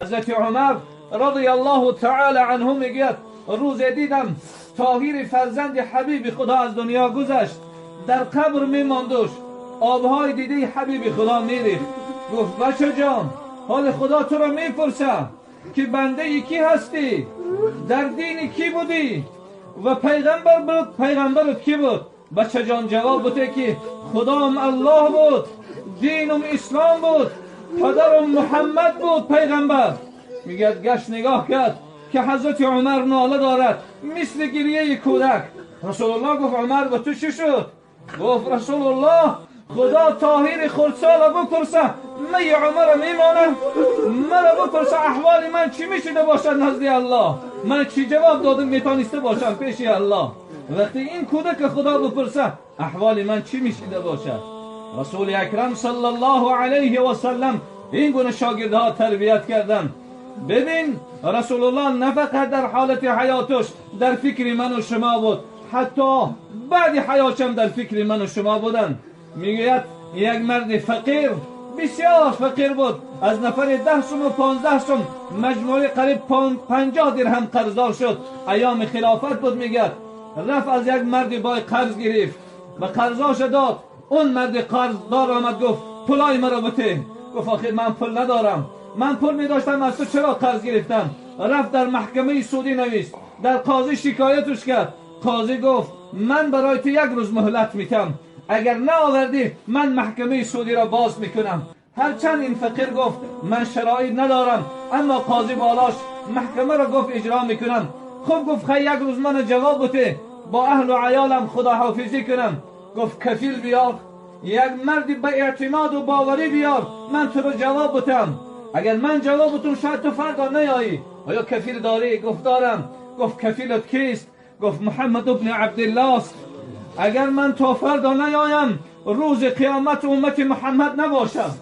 حضرت عمر رضی الله تعالی عنه میگوید روز دیدم طاهر فرزند حبیب خدا از دنیا گذشت، در قبر میماندش، آبهای دیده حبیب خدا میریخت. گفت بچه جان، حال خدا تو را میپرسم که بنده کی هستی، در دین کی بودی و پیغمبر بود، پیغمبرت کی بود؟ بچه جان جواب بوده که خدام الله بود، دینم اسلام بود، پدرم محمد بود پیغمبر. میگه گشت نگاه کرد که حضرت عمر ناله دارد مثل گریه کودک. رسول الله گفت عمر به تو چی شد؟ گفت رسول الله خدا طاهر خردسال بپرسه می عمر میمانه، مرا بپرسه احوال من چی میشده باشد نزد الله، من چی جواب دادم میتانسته باشم پیش الله. وقتی این کودک خدا بپرسه احوال من چی میشده باشد. رسول اکرم صلی الله علیه و سلم این گونه شاگردها تربیت کردن. ببین رسول الله نه فقط در حالت حیاتش در فکر من و شما بود، حتی بعد حیاتشم در فکر من و شما بودن. میگوید یک مرد فقیر، بسیار فقیر بود، از نفر 10 سوم و 15 سوم مجموعه قریب 50 درهم قرضدار شد. ایام خلافت بود. میگه رفت از یک مرد بای قرض گرفت و قرضاش داد. اون مرد قرضدار آمد گفت پولای مرا بده. گفت آخر من پول ندارم، من پول می داشتم از تو چرا قرض گرفتم؟ رفت در محکمه سودی نویست، در قاضی شکایتش کرد. قاضی گفت من برای تو یک روز مهلت میتم، اگر نآوردی من محکمه سودی را باز میکنم. هرچند این فقیر گفت من شرایط ندارم، اما قاضی بالاش محکمه را گفت اجرا میکنم. خب گفت خی یک روز من جواب بده، با اهل و عیالم خداحافظی کنم. گفت کفیل بیار، یک مرد به اعتماد و باوری بیار، من تو رو جواب بدم. اگر من جواب بدم شاید تو فردا نیایی. آیا کفیل داری؟ گفت دارم. گفت کفیلت کیست؟ گفت محمد ابن عبدالله است. اگر من تا فردا نیایم روز قیامت امت محمد نباشم.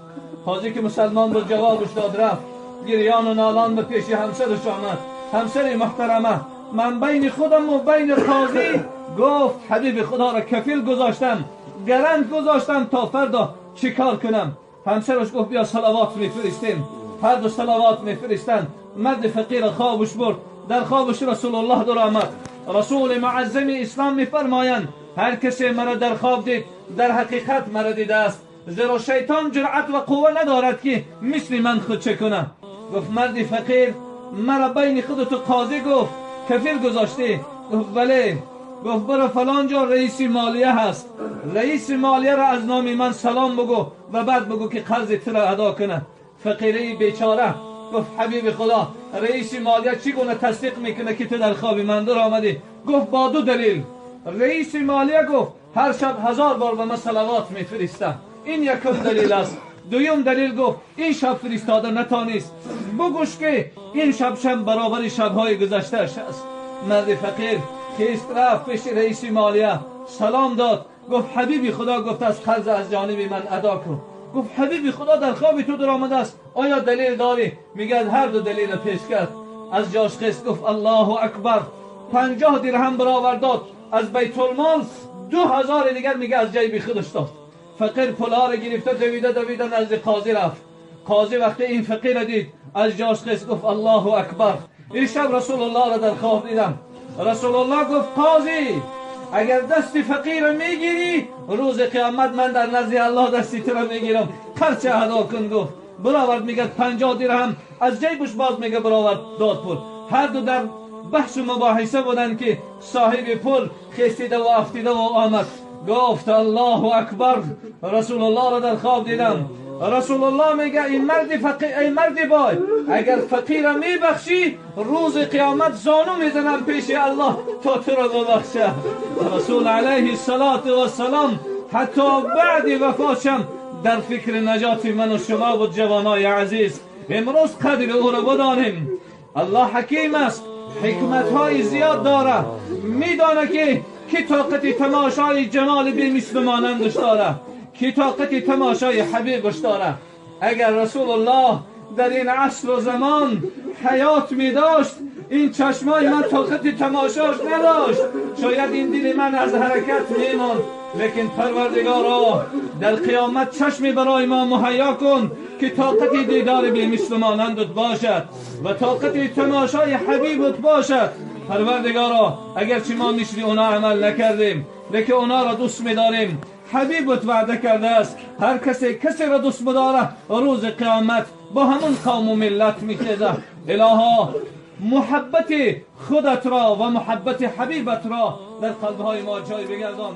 قاضی که مسلمان بود جوابش داد، رفت گریان و نالان به پیش همسرش آمد. همسر محترمه، من بین خودم و بین قاضی گفت حبیب خدا را کفیل گذاشتم، گرند گذاشتم تا فردا چیکار کنم؟ همسرش گفت بیا صلوات میفرستیم. هر دو صلوات میفرستند. مرد فقیر خوابش برد، در خوابش رسول الله در آمد. رسول معظم اسلام میفرمایند هر کسی مرا در خواب دید در حقیقت مرا دیده است، زیرا شیطان جرأت و قوه ندارد که مثل من خود چه کنه. گفت مرد فقیر مرا بین خودت و قاضی گفت کفیل گذاشتی؟ گفت بله. گفت برو فلان جا رئیس مالیه هست، رئیس مالیه را از نام من سلام بگو و بعد بگو که قرض تو را ادا کنه. فقیره بیچاره گفت حبیب خدا رئیس مالیه چگونه تصدیق میکنه که تو در خواب من در آمدی؟ گفت با دو دلیل. رئیس مالیه گفت هر شب 1000 بار به من صلوات میفرسته، این یکم دلیل است. دویم دلیل گفت این شب فرستاده نتانیست، بگوش که این شب شب برابر شبهای گذشته است. مرد فقیر خیست رفت پیش رئیس مالیه سلام داد. گفت حبیب خدا گفت از قرض از جانب من ادا کن. گفت حبیب خدا در خواب تو در آمده است، آیا دلیل داری؟ میگه هر دو دلیل پیش کرد. از جاش خیست گفت الله اکبر. 50 درهم برآورد داد از بیت المال، 2000 دیگر میگه از جیب خودش داد. فقیر پولها را گرفته دویده دویده نزد قاضی رفت. قاضی وقتی این فقیر دید از جاش خیست گفت الله اکبر. این شب رسول الله را در خواب دیدم. رسول الله گفت قاضی اگر دست فقیر میگیری روز قیامت من در نزد الله دستی تو را میگیرم، قرض ادا کن. گفت برآورد، میگه 50 درهم از جیبش باز میگه برآورد داد پول. هر دو در بحث و مباحثه بودند که صاحب پول خستیده و افتیده و آمد. گفت الله اکبر، رسول الله را در خواب دیدم. رسول الله میگه این مرد فقیر، ای مرد بای، اگر فقیر میبخشی روز قیامت زانو میزنم پیش الله تا تو را ببخشه. رسول علیه الصلاة والسلام حتی بعد وفاتشم در فکر نجات من و شما بود. جوانای عزیز امروز قدر او را بدانیم. الله حکیم است، حکمت های زیاد داره، میدانه که کی طاقت تماشای جمال بی مثل مانندش داره، کی طاقت تماشای حبیبش داره. اگر رسول الله در این عصر و زمان حیات می داشت این چشمای من طاقت تماشاش نداشت، شاید این دل من از حرکت میماند، لیکن پروردگارا در قیامت چشمی برای ما مهیا کن که طاقت دیدار بی مثل مانندت باشد و طاقت تماشای حبیبت باشد. پروردگارا اگرچه ما مثل اونا عمل نکردیم، لیکن اونا را دوست می‌داریم. حبیبت وعده کرده است هر کسی کسی را دوست بداره روز قیامت با همون قوم و ملت میخیزه. الها محبت خودت را و محبت حبیبت را در قلبهای ما جای بگردان.